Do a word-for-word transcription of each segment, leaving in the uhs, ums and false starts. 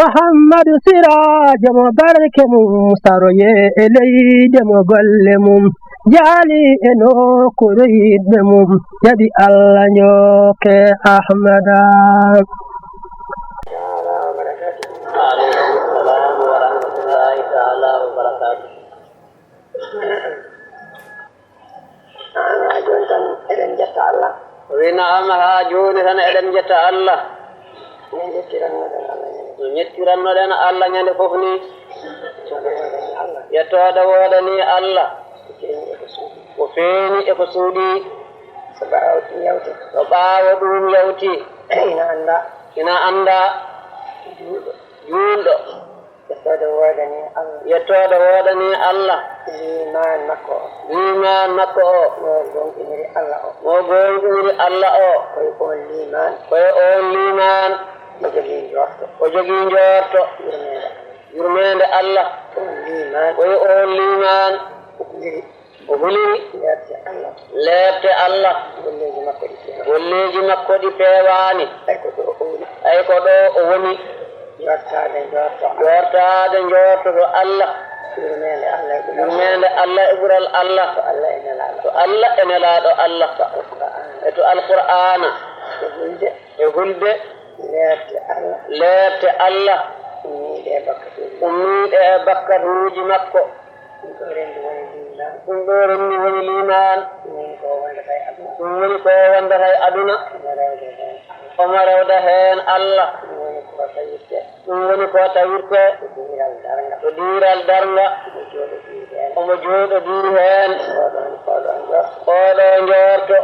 Muhammadu Siraajo mo barke mum saroye e leyde mo golle mum jaali e nokkuure yiɗɓe mum jaɓi Allah njooke Ahmada. Waaleykum salaam wa rahmatullaahi taala wa barakaatuh. Haa jooni tan eɗen njetta Allah. O wi naam, haa jooni tan eɗen njetta Allah. No njettirannoɗen Allah ñande. No njettirannoɗen Allah ñande fof ni. Yettooɗe wooɗani Allah. Yettooɗe wooɗani Allah. Ko feeñi e ko suuɗi. Ko feeñi e ko suuɗi. So ɓaawo ɗum yawti. So ɓaawo ɗum yawti. Ina annda. Ina annda. Juulɗo. Juulɗo. Yettooɗe wooɗani Allah. Yettooɗe wooɗani Allah. Liimaan makko o. Liimaan makko o. Mo goonɗiniri Allah o. Mo goonɗiniri Allah o. Ko e oon liimaan. Ko e oon liimaan. O jogii njoorto. O jogii njoorto. Yurmeende. Yurmeende Allah. Oon liimaan. Ko e oon liimaan. O huliri. O huliri. Leepte Allah. Leepte Allah. Golleeji makko ɗi peewaani. Golleeji makko ɗi peewaani. Hay ko ɗo o woni. Hay ko ɗo o woni. Yortaade njoorto Allah. Yortaade njoorto to Allah. Yurmeende Allah e ɓural. Yurmeende Allah e ɓural Allah. To Allah e Nelaaɗo. To Allah e Nelaaɗo Allah. To Alqur'aana. E to Alqur'aana. E hulde. E hulde. Leepte Allah. Leepte Allah. Ummiiɗe e bakkatuuji. Ummiiɗe e bakkatuuji makko. Ɗum ɗo renndi woni liimaan. Ɗum ɗo renndi woni liimaan. Ɗum woni ko wondata e aduna. Ɗum woni ko wondata e aduna. Omo rewde heen Allah. Omo rewda heen Allah. Ɗum woni ko tawirte. Ɗum woni ko tawirte. Ko diiral darnga. Ko diiral darnga. Omo jooɗodii heen. Omo jooɗodii heen. Ko ɗoon, ko ɗoon njoorto. Ko ɗo njoorto.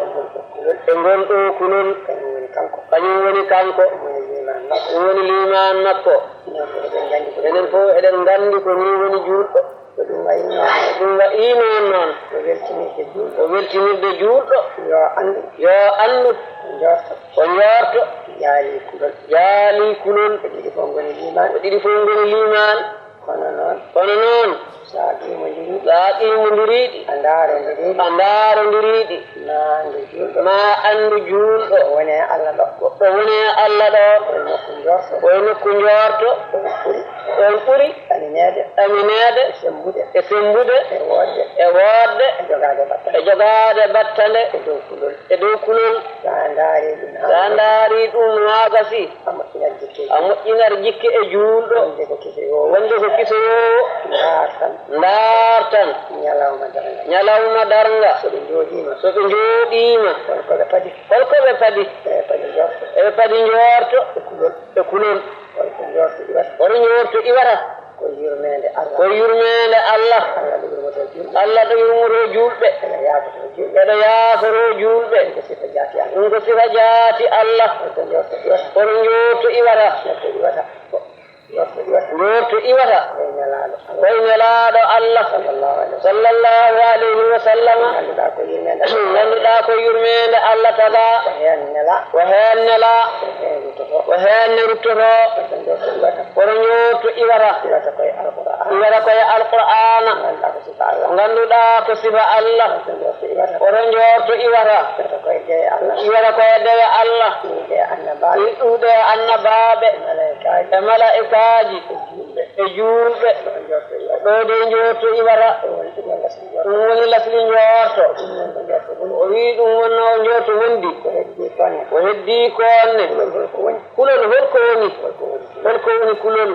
E ngol ɗo kulol. E ngol ɗo kulol. Kañum woni kanko. Kañum woni kanko. Ɗum woni liimaan makko. Ɗum woni liimaan makko. Enen fof eɗen nganndi ko nii woni juulɗo. Ko ɗum wayi noon. Ko ɗum wayi noon noon. Ko weltinirde juulɗo. Ko weltinirde juulɗo. Yo anndu. Yo anndu. Ko njoorto. Ko njoorto. Jaalii kulol. Jaalii kulol. Ko ɗiɗi fof ngoni liimaan. Ko ɗiɗi fof ngoni liimaan. Kono noon. Kono noon. So a qiimondiriiɗi. So a qiimondiriiɗi. A ndaarondiriiɗi. A ndaarondiriiɗi. Ma anndu juulɗo. Ma anndu juulɗo. Ko woni e Allah ɗo. Ko ɗo woni e Allah ɗo. Ko e nokku njoorto. Ko e nokku njoorto. Ɗoon ɓuri. Ɗoon ɓuri. Ɗamineede. Ɗamineede. E semmbude. E semmbude. E woodde. E woodde. E jogaade battane. E jogaade battane. E dow kulol. E dow kulol. So a ndaarii ɗum. So a ndaarii ɗum haa gasi. A moƴƴinat jikke. A moƴƴinat jikke e juulɗo. Wonde ko kisoyoowo. Wonde ko kisoyoowo. Ndaar tan. Ndaar tan. Ñalawma darnga. Ñalawma darnga. So ɓe njooɗiima. So ɓe njooɗiima. Hol ko ɓe padi? Hol ko ɓe padi? Eɓe padi njoorto. Eɓe padi njoorto. E kulol. E kulol. Hol ko njoorto iwata? Hol njoorto iwata? Ko yurmeende Allah. Ko yurmeende Allah. Allah ɗo yurmoto juulɓe. Allah ɗo yurmoto juulɓe. Ene yaafoto juulɓe. Ene yaafoto juulɓe. Ɗum ko sifa jaati Allah. Ɗum ko sifa jaati Allah. Hol ko njoorto iwata? Hol njoorto iwata? Njoorto iwata. Ko njoorto iwata. Njoorto iwata. Koye Nelaaɗo Allah. Koye Nelaaɗo Allah. Sallallahu alayhi wa sallam. Sallallahu alayhi wa sallam. Ngannduɗaa ko yurmeende Allah. Ngannduɗaa ko yurmeende Allah taga. Ko heen nelaa. Ko heen nelaa. Ko heen ruttotoo. Ko heen ne ruttotoo. Hol ko njoorto iwata? Kono njoorto iwata. Iwata koye Alqur'aana. Iwata koye Alqur'aana. Ngannduɗaa ko sifa Allah. Ngannduɗaa ko sifa Allah. Hol ko njoorto iwata? Kono njoorto iwata. Iwata koye dewe Allah. Iwata koye dewe Allah. Ɗuuɗe annabaaɓe. Ɗuuɗe annabaaɓe. E malaa'ikaaji. E malaa'ikaaji. E juulɓe. E juulɓe. Ɗo njoorto iwata. Ɗo de njoorto iwata. Ɗo woni ɗum woni lasli njoorto. Ɗum woni lasli njoorto. Ɗum woni ko njoorto woni. O wii ɗum wonnoo njoorto wondi. Ko heddii ko ne. Ko heddii ko ne. Kulol hol ko woni? Kulol hol ko woni? Hol ko woni? Hol ko woni kulol?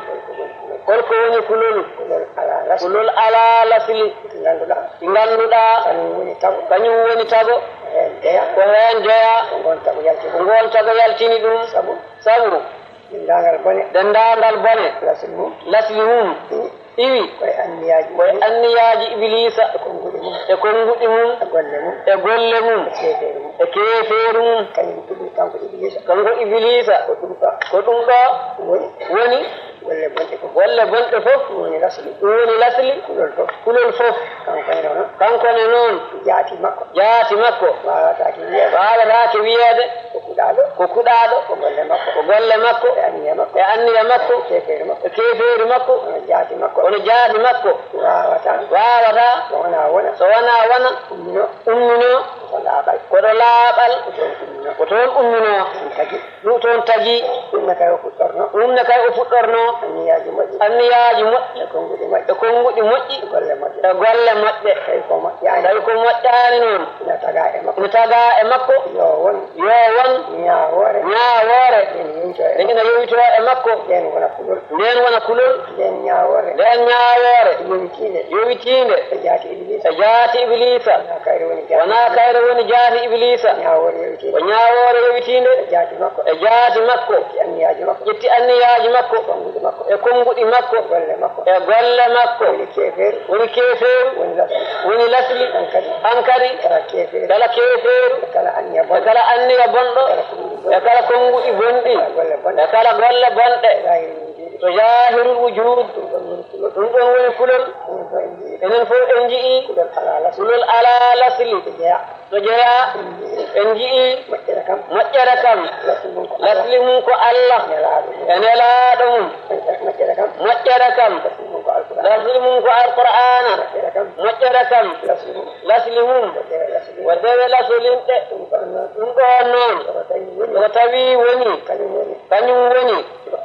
Hol ko woni kulol? Kulol alaa lasli. Kulol alaa lasli. Ɗi ngannduɗaa. Ɗi ngannduɗaa. Kañum woni tago. Kañum woni tago. Ko heen jeyaa. Ko heen jeyaa. Ko ngoon tago yaltini. Ko ngoon tago yaltini ɗum. Sabu. Sabu. Denndaangal bone. Denndaangal bone. Lasli mum. Lasli mum. Iwi. Iwi. Ko e anniyaaji. Ko e Ibiliisa. Anniyaaji Ibiliisa. E konnguɗi mum. E konnguɗi mum. E golle mum. E golle mum. E keefeeri mum. E keefeeri mum. Kañum ɗum kanko Ibiliisa. Kanko Ibiliisa. Ko ɗum ɗo. Ko ɗum ɗo. Woni. Woni. Golle bonɗe fof. Golle bonɗe fof. Ɗum woni lasli. Ɗum woni lasli. Kulol fof. Kulol fof. Kanko ne noon. Kanko ne noon. Jaati makko. Jaati makko. Waawataake wiyeede. Waawataake wiyeede. Ko kuɗaaɗo. Ko kuɗaaɗo. Ko golle makko. Ko golle makko. E anniya makko. E anniya makko. E keefeeri makko. E keefeeri makko. Kono jaati makko. Kono jaati makko. Waawataa. Waawataa. So wonaa wona. So wonaa wona. Umminoo. Umminoo. Ko Koɗo laaɓal. Ko toon umminoo. Ɗum toon tagi. Ɗum ne kay o fuɗɗorno. Ɗum ne kay o fuɗɗorno. Anniyaaji moƴƴi. Anniyaaji moƴƴi. E konnguɗi moƴƴi. E konnguɗi moƴƴi. E golle moƴƴe. E golle moƴƴe. Tawi ko moƴƴaani. Tawi ko moƴƴaani noon. Ina tagaa e makko. Ina tagaa e makko. Yo won. Yo won. Ñaawoore. Ñaawoore. Nde ene yowitoo e makko. Nde ene yowitoo e makko. Ndeen wona kulol. Ndeen wona kulol. Ndeen ñaawoore. Ndeen ñaawoore. Yowitiinde. Yowitiinde. E jaati Ibliisa. E jaati Ibliisa. Wonaa kayre woni jaati. Wonaa kayre woni jaati Ibliisa. Ñaawoore yowitiinde. Ko ñaawoore yowitiinde. E jaati makko. E jaati makko. Ƴetti anniyaaji makko. Ƴetti anniyaaji makko. Konnguɗi makko. E konnguɗi makko. E golle makko. E golle makko. Woni keefeeru. Woni keefeeru. Woni lasli. Woni lasli. Hankadi. Hankadi. Kala keefeeru. Kala keefeeru. E kala anniya bonɗo. E kala anniya bonɗo. E kala konnguɗi bonɗi. E kala konnguɗi bonɗi. E kala golle bonɗe. E kala golle bonɗe. Zaahirul wujuud. To zaahirul wujuud. Ɗum ɗon woni kulol. Ɗum ɗon woni kulol. Enen fof en njiyii. Enen fof en njiyii. Kulol alaa lasli. Kulol alaa lasli. Ko jeyaa. To jeyaa, en njiyii moƴƴere kam. Moƴƴere kam. Lasli mum ko Allah. Lasli mum ko Allah. Nelaaɗo mum. E nelaaɗo mum. Moƴƴere kam. Moƴƴere kam. Lasli mum ko Alquraan. Lasli mum ko Alqur'aana. Moƴƴere kam. Moƴƴere kam. Lasli mum. Lasli mum. Ko dewe lasli. Ko dewe laslinɗe. Ɗum ɗoon noon. Ɗum ɗoon noon. Ko tawi woni. Ko tawi woni. Kañum woni. Kañum woni.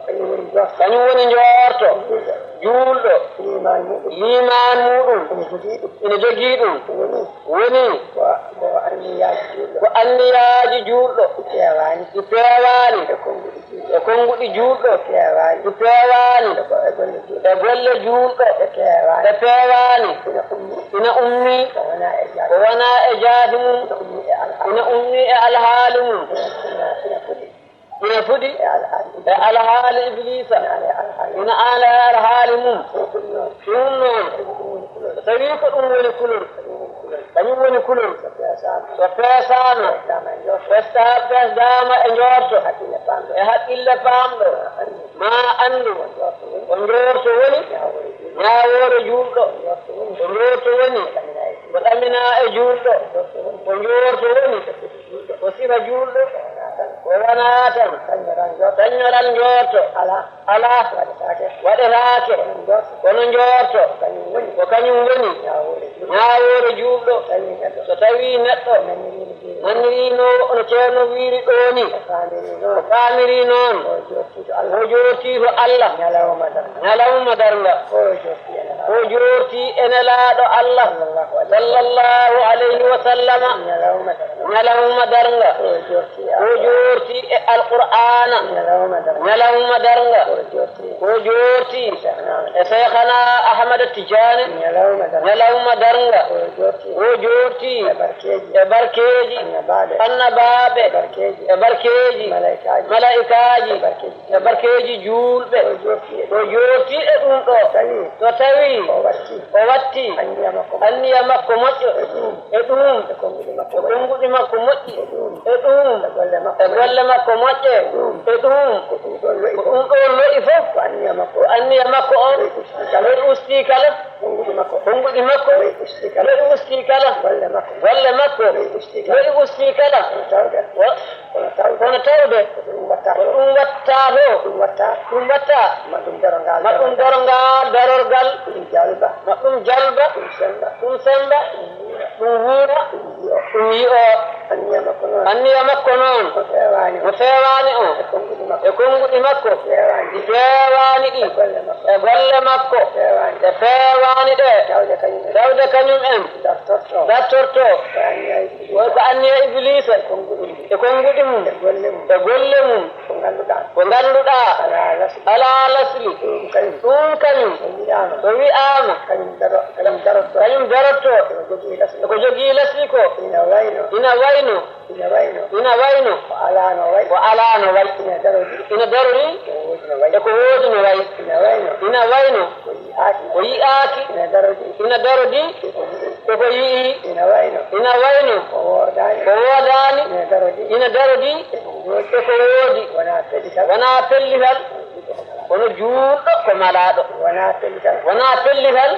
Kañum woni njoorto. Kañum woni njoorto. Juulɗo. Juulɗo. Liimaan muɗum. Liimaan muɗum. Ina jogii ɗum. Ina jogii ɗum. Woni. Woni. Ko, ko anniyaaji juulɗo. Ko anniyaaji juulɗo. Ɗi peewaani. Ɗi peewaani. E konnguɗi juulɗo. E konnguɗi juulɗo. Ɗi peewaani. Ɗi peewaani. E ko, e golle juulɗo. E golle juulɗo. Ɗe peewaani. Ɗe peewaani. Ina ummii. Ina ummii. Ko wonaa e jaati. Ko wonaa e jaati mum. Ina ummii e alhaali. Ina ummii e alhaali mum. Ina, ina, ina foti. Ina fuɗi e alhaali. E alhaali Ibliisa. Ina ala alhaali. Ina ala alhaali mum. Ɗum noon. Ɗum noon. Ɗum woni kulol. So tawii ko ɗum woni kulol. Ɗum woni kulol. Kañum woni kulol. So peesaama. So peesaama. Peesaama e njoorto. Peesaama, peesaama e njoorto. Haqqille paamɗo. E haqqille paamɗo. Ma anndu. Ma anndu. Ko njoorto woni. Ko njoorto woni. Ñaawoore juulɗo. Ñaawoore juulɗo. Ko njoorto woni. Ko njoorto woni. Ko ɗaminaa e juulɗo. Ko ɗaminaa e juulɗo. Ko njoorto woni. Ko njoorto woni. Ko sifa juulɗo. Ko sifa juulɗo. Ko wonaa tan. Ko wonaa tan. Tañnoral njoorto. Tañnoral njoorto. Alaa. Alaa. Waɗetaake. Waɗetaake. Kono njoorto. Kono njoorto. Ko kañum woni. Ko kañum woni. Ñaawoore juulɗo. Ñaawoore juulɗo. So tawii neɗɗo. So tawii neɗɗo. Naniriino. Naniriino no Ceerno wiyri ɗoo ni. O faamiri noon. O faamiri noon. O joortii to Allah. O joortii to Allah. Ñalawma darnga. Ñalawma darnga. O joortii e Nelaaɗo. O joortii e Nelaaɗo Allah. Sallallahu alayhi wa sallam. Sallallahu alayhi wa sallama. Ñalawma darnga. Ñalawma darnga. O joortii e Alqur'aana. O joortii e Alqur'aana. Ñalawma darnga. Ñalawma darnga. O joortii. O joortii. E Seexanaa Ahmad. E Seexanaa Ahmad Tijaani. Ñalawma darnga. Ñalawma darnga. O joortii. O joortii. E barkeeji. E barkeeji. Annabaaɓe. Annabaaɓe. E barkeeji. E barkeeji. Malaa'ikaaji. Malaa'ikaaji. E barkeeji. E barkeeji juulɓe. O joortii e ɗum. O joortii e ɗum ɗo. So tawii. So tawii. O wattii. O wattii. Anniya makko moƴƴo. Anniya makko moƴƴo. E ɗum. E ɗum. E konnguɗi makko moƴƴi. E konnguɗi makko moƴƴi. E ɗum. E ɗum. E golle makko moƴƴe. E golle makko moƴƴe. E ɗum. E ɗum. Ko ɗum ɗoon lo'i fof. Ko ɗum ɗoon lo'i fof. Ko anniya makko. Ko anniya makko on. Lo'i ustii kala. Lo'i ustii kala. Konnguɗi makko. Konnguɗi makko. Lo'i ustii kala. Lo'i ustii kala. Golle makko. Golle makko. Lo'i ustii kala. Lo'i ustii kala. Kono tawde. Wo-, kono tawde. Kono tawde. Ko ɗum watta. Ko ɗum watta to. Ɗum watta. Ɗum watta. Ma ɗum darongal. Ma ɗum darongal darorgal. Ɗum jalba. Ma ɗum jalba. Ɗum semmba. Ɗum semmba. Ɗum wuura. Ɗum wuura. Ɗum yi'o. Ɗum yi'o. Anniya makko noon. Anniya makko noon. Mo feewaani. Mo feewaani o. E konnguɗi makko. E konnguɗi makko. Feewaani. Feewaani ɗi. E golle makko. E golle makko. Feewaani. Ɗe feewaani ɗe. Tawde kañum en. Tawde kañum en. Dartorto. Dartorto. Ko anniya Ibliisa. Ko, ko anniya Ibliisa. E konnguɗi mum. E konnguɗi mum. E golle mum. E golle mum. Ko ngannduɗaa. Ko ngannduɗaa. Alaa lasli. Alaa lasli. Ɗum kañum. Ɗum kañum. So wiyaama. So wiyaama. Kañum daro-, kañum darotto. Kañum darotto. Ko jogii lasli. Ko jogii lasli ko. Ina wayno. Ina wayno. Ina wayno. Ina wayno. Ko alaa no wayi. Ko alaa no wayi. Ina darori. Ina darori. Ko woodi no wayi. E ko woodi no wayi. Ina wayno. Ina wayno. Ko yi'aaki. Ko yi'aaki. Ina darodi. Ina darodi. E ko yi'i. Ina wayno. Ina wayno. Ko woodaani. Ko woodaani. Ina darodi. Ina darodi. E ko woodi. E ko woodi. Wonaa pellital. Wonaa pellital. Kono juulɗo ko malaaɗo. Wonaa pellital. Wonaa pellital.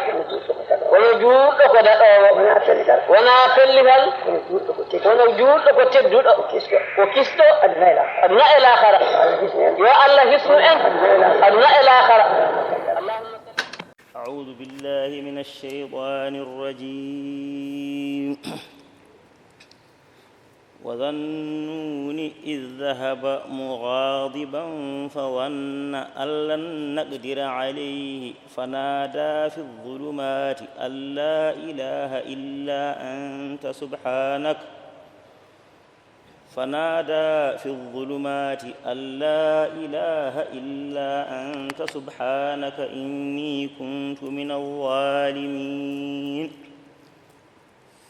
Kono juulɗo ko daɗoowo. Wonaa pellital. Wonaa pellital. Kono juulɗo ko tedduɗo. Kono juulɗo ko tedduɗo. Ko kisɗo. Ko kisɗo. Aduna e laakhara. Aduna e laakhara. Yo Allah hisnu en. Yo Allah hisnu en. Aduna e laakhara. Aduna e laakhara. أعوذ بالله من الشيطان الرجيم. وذا النون إذ ذهب مغاضبا فظن أن لن نقدر عليه فنادى في الظلمات أن لا إله إلا أنت سبحانك فنادى في الظلمات أن لا إله إلا أنت سبحانك إني كنت من الظالمين.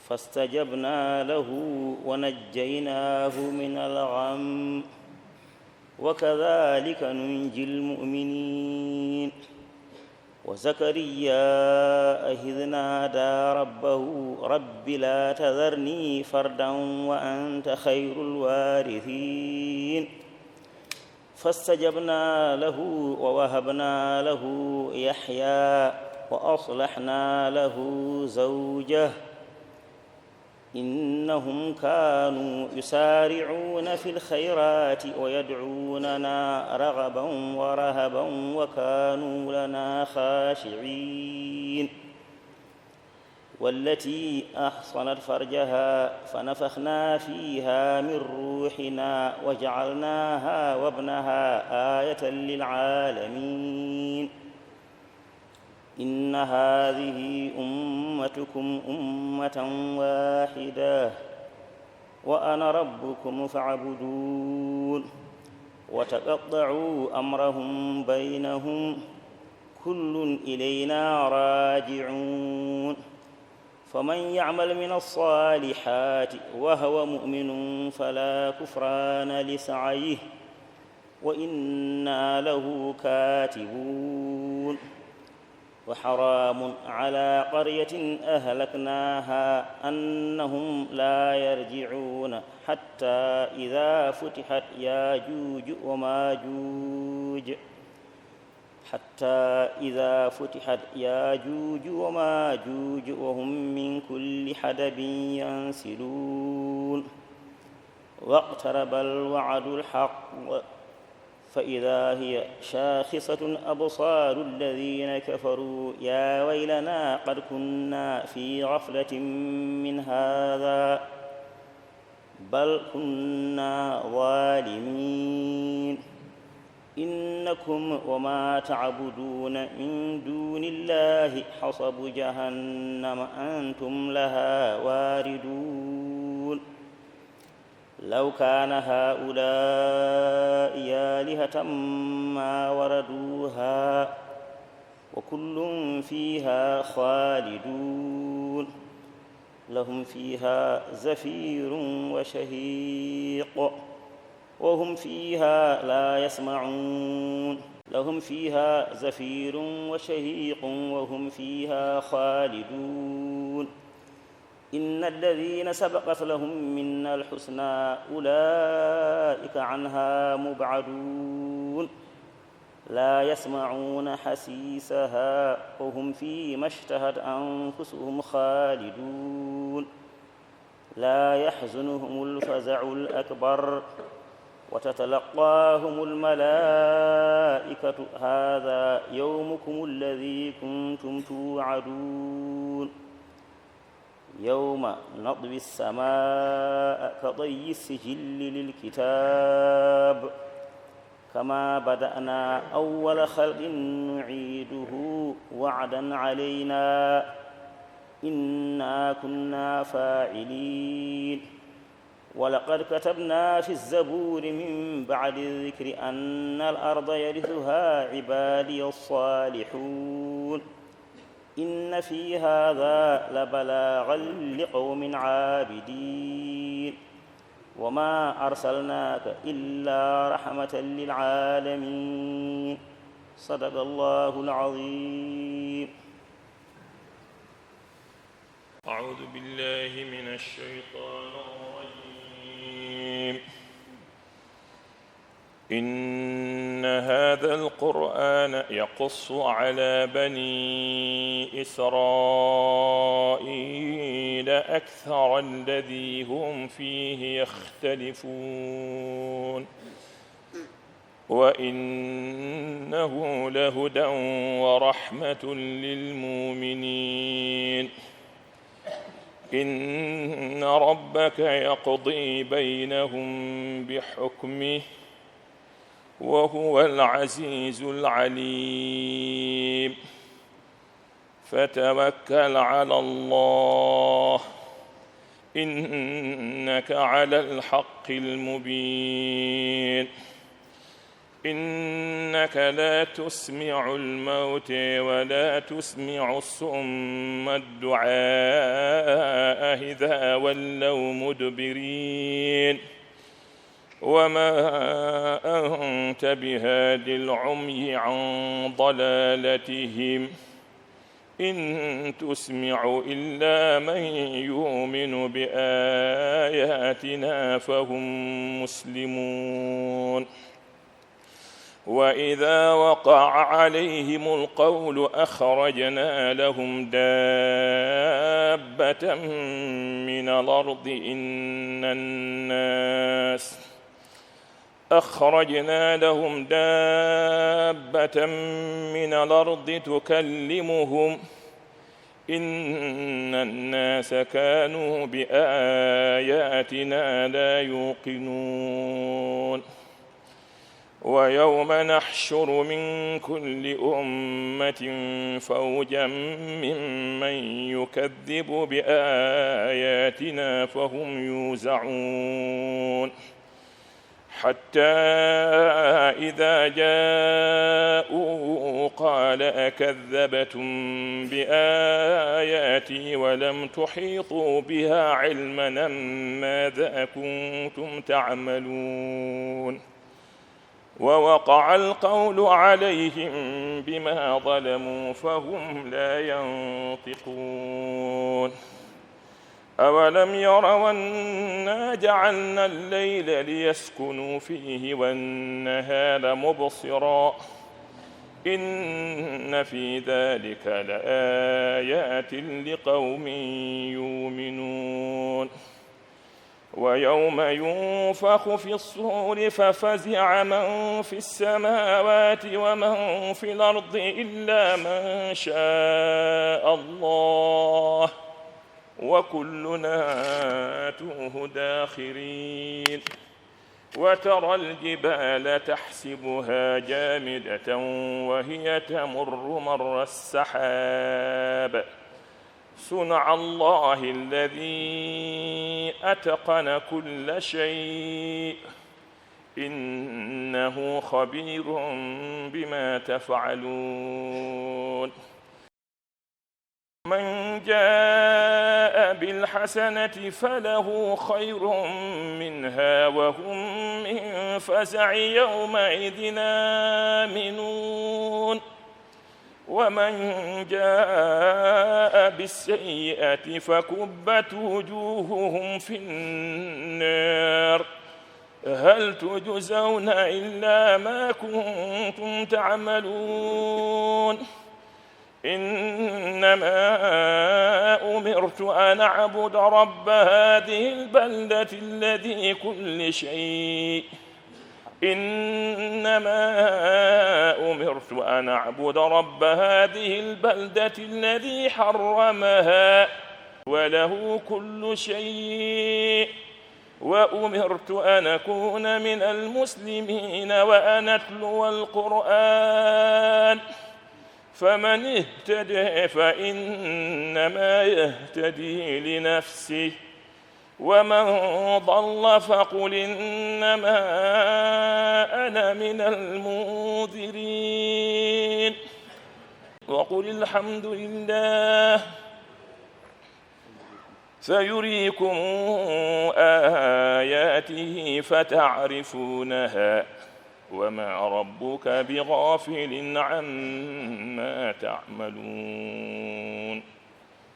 فاستجبنا له ونجيناه من الغم وكذلك ننجي المؤمنين. وزكريا إذ نادى ربه رب لا تذرني فردا وأنت خير الوارثين. فاستجبنا له ووهبنا له يحيى وأصلحنا له زوجه إنهم كانوا يسارعون في الخيرات ويدعوننا رغبا ورهبا وكانوا لنا خاشعين. والتي أحصنت فرجها فنفخنا فيها من روحنا وجعلناها وابنها آية للعالمين. إن هذه أمتكم أمة واحدة وأنا ربكم فاعبدون. وتقطعوا أمرهم بينهم كل إلينا راجعون. فمن يعمل من الصالحات وهو مؤمن فلا كفران لسعيه وإنا له كاتبون. وحرام على قرية أهلكناها أنهم لا يرجعون حتى إذا فتحت ياجوج وماجوج حتى إذا فتحت ياجوج وماجوج وهم من كل حدب ينسلون. واقترب الوعد الحق فإذا هي شاخصة أبصار الذين كفروا يا ويلنا قد كنا في غفلة من هذا بل كنا ظالمين. إنكم وما تعبدون من دون الله حصب جهنم أنتم لها واردون. لو كان هؤلاء آلهة ما وردوها وكل فيها خالدون. لهم فيها زفير وشهيق وهم فيها لا يسمعون. لهم فيها زفير وشهيق وهم فيها خالدون. إن الذين سبقت لهم منا الحسنى أولئك عنها مبعدون. لا يسمعون حسيسها وهم فيما اشتهت أنفسهم خالدون. لا يحزنهم الفزع الأكبر وتتلقاهم الملائكة هذا يومكم الذي كنتم توعدون. يوم نطوي السماء كطي السجل للكتاب كما بدأنا أول خلق نعيده وعدا علينا إنا كنا فاعلين. ولقد كتبنا في الزبور من بعد الذكر أن الأرض يرثها عبادي الصالحون. إن في هذا لبلاغا لقوم عابدين. وما أرسلناك إلا رحمة للعالمين. صدق الله العظيم. أعوذ بالله من الشيطان الرجيم. إن هذا القرآن يقص على بني إسرائيل أكثر الذي هم فيه يختلفون. وإنه لهدى ورحمة للمؤمنين. إن ربك يقضي بينهم بحكمه وهو العزيز العليم. فتوكل على الله إنك على الحق المبين. إنك لا تسمع الموتى ولا تسمع الصم الدعاء إذا ولوا مدبرين. وما أنت بهاد العمي عن ضلالتهم إن تسمع إلا من يؤمن بآياتنا فهم مسلمون. وإذا وقع عليهم القول أخرجنا لهم دابة من الأرض إن الناس أخرجنا لهم دابة من الأرض تكلمهم إن الناس كانوا بآياتنا لا يوقنون. ويوم نحشر من كل أمة فوجا ممن يكذب بآياتنا فهم يوزعون. حتى إذا جاءوا قال أكذبتم بآياتي ولم تحيطوا بها علما أم ماذا كنتم تعملون. ووقع القول عليهم بما ظلموا فهم لا ينطقون. أولم يروا أنا جعلنا الليل ليسكنوا فيه والنهار مبصرا إن في ذلك لآيات لقوم يؤمنون. ويوم ينفخ في الصور ففزع من في السماوات ومن في الأرض إلا من شاء الله وكلنا آتوه داخرين. وترى الجبال تحسبها جامدة وهي تمر مر السحاب صنع الله الذي أتقن كل شيء إنه خبير بما تفعلون. من جاء بالحسنة فله خير منها وهم من فزع يومئذ آمنون. ومن جاء بالسيئة فكبت وجوههم في النار هل تجزون إلا ما كنتم تعملون. إنما أمرت أن أعبد رب هذه البلدة الذي كل شيء إنما أمرت أن أعبد رب هذه البلدة الذي حرمها وله كل شيء وأمرت أن أكون من المسلمين وأن أتلو القرآن فمن اهتدى فإنما يهتدي لنفسه ومن ضل فقل إنما أنا من المنذرين. وقل الحمد لله سيريكم آياته فتعرفونها وما ربك بغافل عما تعملون.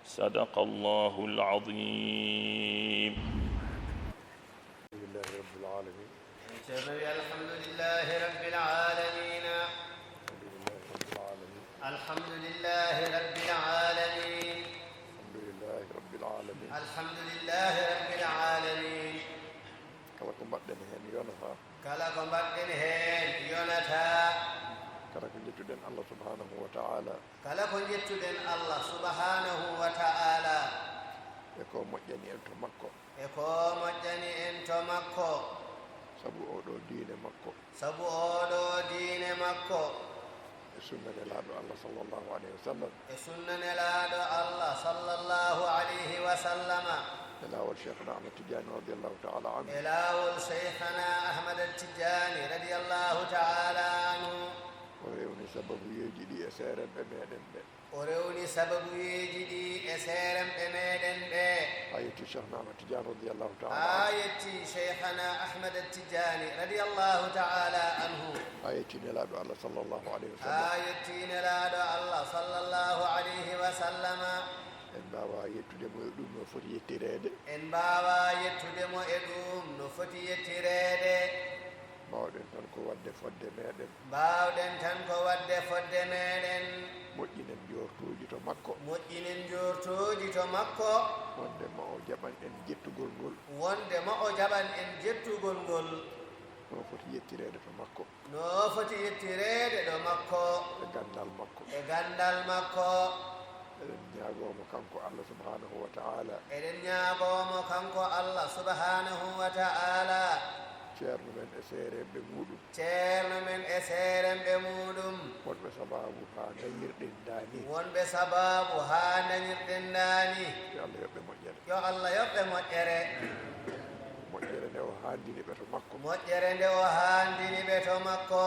صدق الله العظيم. الحمد لله رب العالمين. الحمد لله رب العالمين. الحمد لله رب العالمين. الحمد لله رب العالمين. الحمد لله رب العالمين. الحمد لله رب العالمين. Kala ko mbaɗɗen heen yonata. Kala ko mbaɗɗen heen yonata. Kala ko njettuɗen Allah subhanahu wa ta'ala. Kala ko njettuɗen Allah subhanahu wa ta'ala. E ko moƴƴani en to makko. E ko moƴƴani en to makko. Sabu oo ɗoo diine makko. Sabu oo ɗoo diine makko. E sunna Nelaaɗo Allah sallallahu alayhi wa sallam. E sunna Nelaaɗo Allah sallallahu alayhi wa sallama. E laawol Cheikhna Ahmad Tidiane radiyallahu ta'ala anhu. E laawol Cheikhna Ahmad Tidiane radiyallahu ta'ala anhu. O rewni sababuyeeji ɗi e seerenɓe meɗen ɓe. O rewni sababuyeeji ɗi e seerenɓe meɗen ɓe. Haa yetti Cheikhna Ahmad Tidiane radiyallahu ta'ala anhu. Haa yetti Cheikhna Ahmad Tidiane radiyallahu ta'ala anhu. Haa yetti Nelaaɗo Allah sallallahu alayhi wa sallam. Haa yetti Nelaaɗo Allah sallallahu alayhi wa sallama. En mbaawaa yettude mo e ɗum no foti yettireede. En mbaawaa yettude mo e ɗum no foti yettireede. Mbaawɗen tan ko waɗde fodde meɗen. Mbaawɗen tan ko waɗde fodde meɗen. Moƴƴinen njoortooji to makko. Moƴƴinen njoortooji to makko. Wonde ma o jaɓan en jettugol ngol. Wonde ma o jaɓan en jettugol ngol. No foti yettireede to makko. No foti yettireede ɗo makko. E ganndal makko. E ganndal makko. Eɗen ñaagoo mo kanko Allah subhanahu wa ta'ala. Eɗen ñaagoo mo kanko Allah subhanahu wa ta'ala. Ceerno men e seerenɓe muɗum. Ceerno men e seerenɓe muɗum. Wonɓe sabaabu haa dañirɗen daani. Wonɓe sabaabu haa dañirɗen daani. Yo Allah yoɓ ɓe moƴƴere. Yo Allah yoɓ ɓe moƴƴere. Moƴƴere nde o haandini ɓe to makko. Moƴƴere nde o haandini ɓe to makko.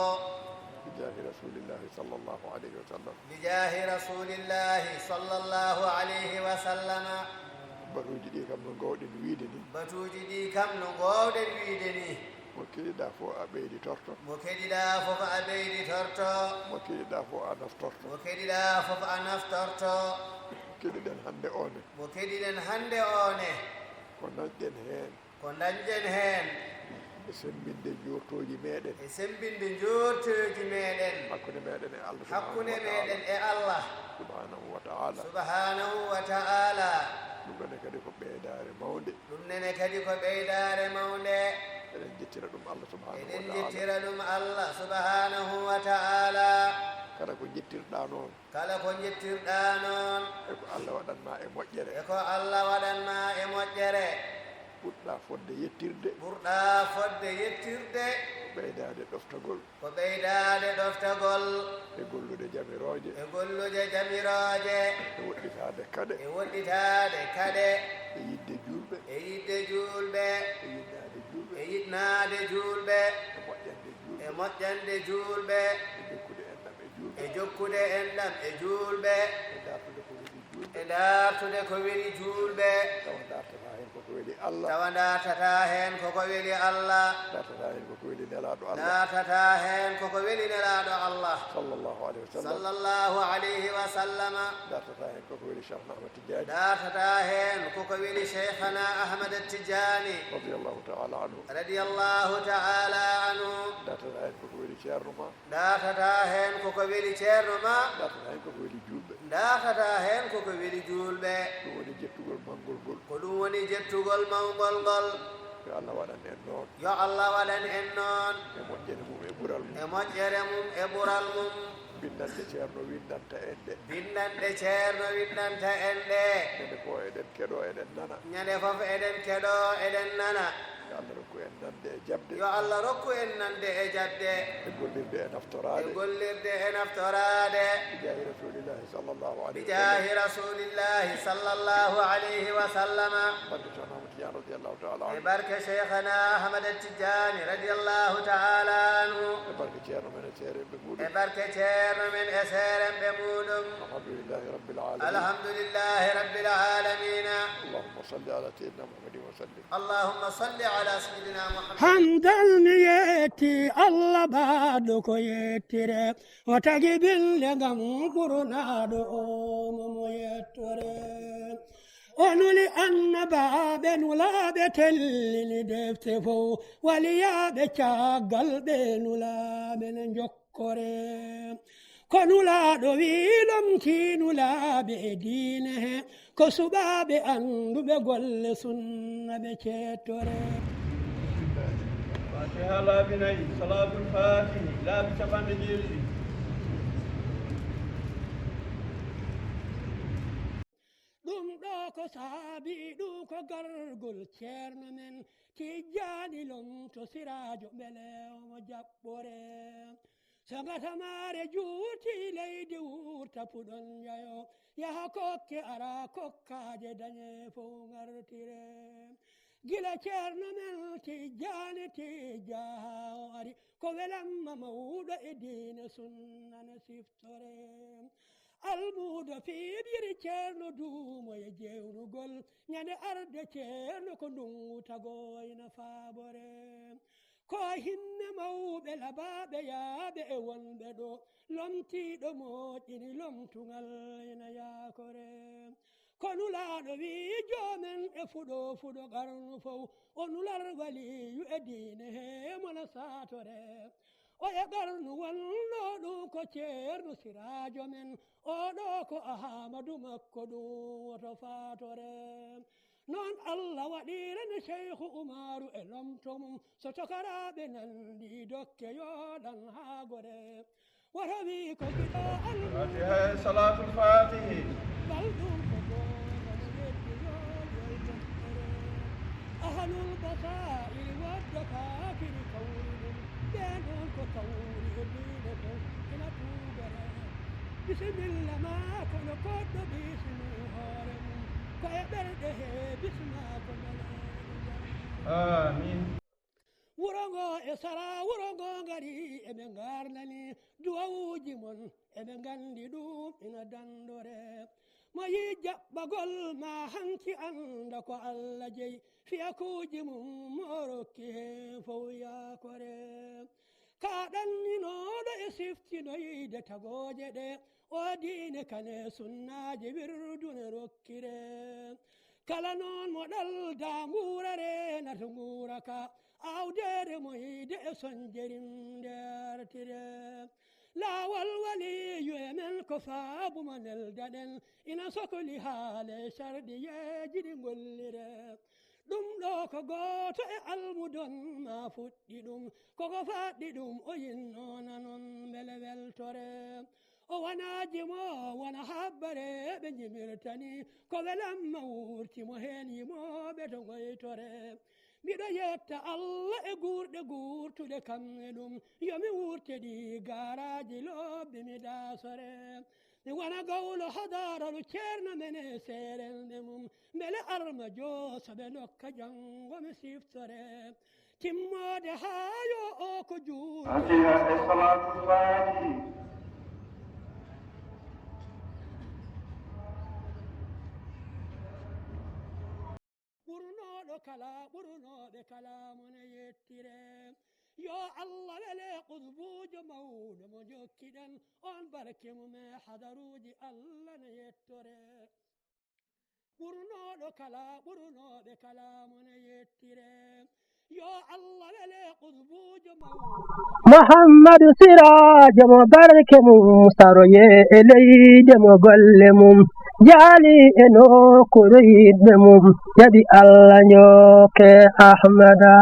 Bijaahi Rasulillahi sallallahu alayhi wa sallam. Bijaahi Rasulillahi sallallahu alayhi wa sallama. Batuuji ɗi kam no ngoowɗen wiide ni. Batuuji ɗi kam no ngoowɗen wiide ni. Mo keɗiɗaa fof a ɓeyditorto. Mo keɗiɗaa fof a ɓeyditorto. Mo keɗiɗaa fof a naftorto. Mo keɗiɗaa fof a naftorto. Keɗiɗen hannde o ne. Mo keɗiɗen hannde o ne. Ko dañɗen heen. Ko dañɗen heen. E semmbinde njoortooji meɗen. E semmbinde njoortooji meɗen. Hakkunde meɗen e Allah subhanahu wa ta'ala. Hakkunde meɗen e Allah. Subhanahu wa ta'ala. Subhanahu wa ta'ala. Ɗum ɗone kadi ko ɓeydaare mawnde. Ɗum nene kadi ko ɓeydaare mawnde. Eɗen jettira ɗum Allah subhanahu wa ta'ala. Eɗen jettira ɗum Allah subhanahu wa ta'ala. Kala ko jettirɗaa noon. Kala ko jettirɗaa noon. E ko Allah waɗan ma e moƴƴere. E ko Allah waɗan ma e moƴƴere. Ɓurɗaa fodde yettirde. Ɓurɗaa fodde yettirde. Ko ɓeydaade ɗoftagol. Ko ɓeydaade ɗoftagol. E gollude jamirooje. E gollude jamirooje. E woɗɗitaade kaɗe. E woɗɗitaade kaɗe. E yiɗde juulɓe. E yiɗde juulɓe. E yiɗnaade juulɓe. E yiɗnaade juulɓe. E moƴƴande juulɓe. E moƴƴande juulɓe. E jokkude enɗam e juulɓe. E jokkude enɗam e juulɓe. E dartude ko weli juulɓe. E dartude ko weli juulɓe. Tawa dartataa heen ko ko weli Allah. Tawa dartataa heen ko ko weli Allah. Dartataa heen ko ko weli Nelaaɗo Allah. Dartataa heen ko ko weli Nelaaɗo Allah. Sallallahu alayhi wa sallam. Sallallahu alayhi wa sallama. Dartataa heen ko ko weli Cheikhna Ahmad Tidiane. Dartataa heen ko ko weli Cheikhna Ahmad Tidiane. Radiyallahu ta'ala anhu. Radiyallahu ta'ala anhu. Dartataa heen ko ko weli Ceerno ma. Dartataa heen ko ko weli Ceerno ma. Dartataa heen ko ko weli juulɓe. Dartataa heen ko ko weli juulɓe. Ɗum woni jettugol manngol ngol. Ko ɗum woni jettugol mawngol ngol. Yo Allah waɗan en noon. Yo Allah waɗan en noon. E moƴƴere mum e ɓural mum. E moƴƴere mum e ɓural mum. Binndanɗe Ceerno winndanta en ɗe. Binndanɗe Ceerno winndanta en ɗe. Ñande fof eɗen keɗoo, eɗen nana. Ñande fof eɗen keɗoo, eɗen nana. Yo Allah rokku en nande e jaɓde. Yo Allah rokku en nande e jaɓde. E gollirde e naftoraade. E gollirde e naftoraade. Bijaahi Rasulillahi sallallahu alayhi wa sallam. Bijaahi Rasulillahi sallallahu alayhi wa sallama. Barke Ceerno Ahmad Tidiane radiyallahu ta'ala anhu. E barke Cheikhna Ahmad Tidiane radiyallahu ta'ala anhu. E barke Ceerno men e seerenɓe muɗum. E barke Ceerno men e seerenɓe muɗum. Alhamdulillahi Rabbil alamin. Alhamdulillahi Rabbil alamina. Allahumma salli ala Sayyidina Muhammadin wa sallim. Allahumma salli ala Sayyidina Muhammad. Hanndal mi yetti Allah baɗɗo ko yettire. O tagi binde ngam ɓurnaaɗo o mo mo yettore. O nuli annabaaɓe nulaaɓe tellini defte fof. Waliyaaɓe caggal ɓe nulaaɓe ne njokkore. Ko nulaaɗo wi'i lomtii nulaaɓe e diine he, ko suɓaaɓe annduɓe golle sunna ɓe ceettore. Fatiha laabi nayi, Salaatul Faatihi laabi capanɗe jeeɗiɗi. Ɗum ɗo Ko saabi ɗum ko gargol ceerno men Tijjaani Lomto Siraajo, mbele omo jaɓɓore. So ngatamaare juuti leydi wurta puɗon njayo, yaha kokke ara kokkaaje dañe fow ngartire. Gila ceerno men Tijjaani Tijja haa o ari, ko welamma mawɗo e diine sunna ne siftore. Almuudo fiiɓiri ceerno duumo e jeewnugol, ñande arde ceerno ko ndungu tago ina faabore. Ko hinne mawɓe labaaɓe yaaɓe e wonɓe ɗo, lomtiiɗo moƴƴini lomtugal ina yaakore. Ko nulaaɗo wii joomen e fuɗo fuɗo qarnu fow, o nular waliyu e diine he mona saatore. O e qarnu wonno ɗum ko ceerno siraajo men, oɗo ko Ahamadu makko ɗum woto faatore. Noon Allah waɗirani Seyhu Umaru e lomto mum, so tokaraaɓe nanndi dokke yooɗan haa gore. Woto wii ko giɗo Allah. Fatiha e Salatul Fatihi. Bal ɗum ko gooto mo yeddi yo ƴoy toɓɓere. Ahlul basaa'iri wadda kaafiri kawri ɗum. Ɓeen ɗoon ko kawri e diine fof ina tuugore. Bisimilla ma kono goɗɗo bisimi hoore mum. Ko e ɓerɗe he bisma ko mbele. Amin. Wuro ngo e sara wuro ngo ngari eɓe ngarnani duwawuji mon eɓe nganndi ɗum ina dandore. Mo yi jaɓɓagol ma hanki annda ko Allah jeyi fiyakuuji mum mo rokki he fow yaakore. Ka ɗanninooɗo e siftinoyde tagooje ɗe o diine kane sunnaaji wirdune rokkire. Kala noon mo ɗalda nguura reenata nguura ka awdeere moyde e sonjerim ndertire. Laawol waliyu e men ko faabu mo neldaɗen ina sokoli haale sarɗiyeeji ɗi ngollire. Ɗum ɗo ko gooto e almudon ma fuɗɗi ɗum koko faɗɗi ɗum o yinno nanon mbele weltore. O wona jimo wona habbare ɓe jimirtani ko welamma wurti mo heen yimooɓe to ngoytore. Miɗo yetta Allah e guurɗe guurtuɗe kam e ɗum yo mi wurte ɗi gaaraaji lobbi mi daasore. Mi wona gawlo hadaralu ceerno men e seerende mum mbele arma joo so ɓe ndokka janngo mi siftore. Timmoode haa yo o ko juuɗe. Fatiha e Salatul Fatihi. Ɓurnooɗo kala ɓurnooɓe kala mo ne yettire. Yo Allah wele qutbuujo mawɗo mo jokkiɗen on barke mum e hadaruuji Allah ne yettore. Ɓurnooɗo kala ɓurnooɓe kala mo ne yettire. Yo Allah wele qutbuujo mawɗo. Muhammadu Siraajo mo barke mum saroye e leyde mo golle mum jaali e nokkuure yiɗɓe mum jaɓi Allah njooke Ahmada.